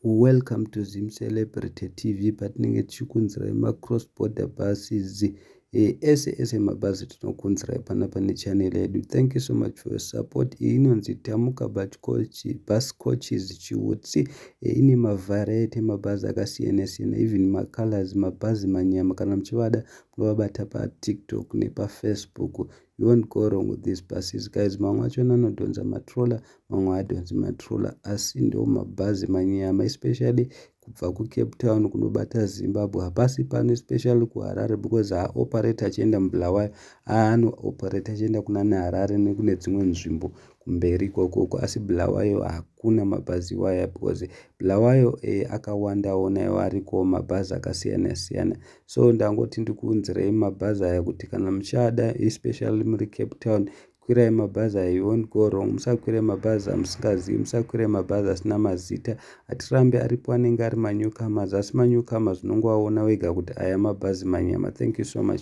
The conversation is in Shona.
Welcome to Zim Celebrity TV, patinenge tichikunzirai macross border buses ese ese mabhazi tinokunzirai panapa nechannel yedu. Thank you so much for your support. Iyi inonzi Tamuka Bus Coaches Chiutsi. Ine mavariety emabhazi akasiyana siyana, even macolors, mabhazi manyama. Kana muchivada, munovabata paTikTok nepaFacebook. You won't go wrong with these buses, guys. Mamwe achona anodhonza matroller, mamwe haadhonzi matroller, asi ndo mabhazi manyama, especially kubva kuCape Town kunobata Zimbabwe. Hapasi pano, especially kuHarare, because haaoperate achienda muBulawayo, aanooperate achienda kuna neHarare nekune dzimwe nzvimbo kumberi ikokoko. Asi Bulawayo hakuna mabhazi iwaya, because Bulawayo akawandawo, naiwo ariko mabhazi akasiyana siyana. So ndangoti ndikuunzirei mabhazi aya kuti kana muchada, especially muri Cape Town, kwirai mabhazi aya, you won't go wrong. Musakwire mabhazi amusingazivi, musakwire mabhazi asina mazita. Hatirambe aripo, anenge ari manewcomers, asi manewcomers unongovaona wega kuti aya mabhazi manyama. Thank you so much.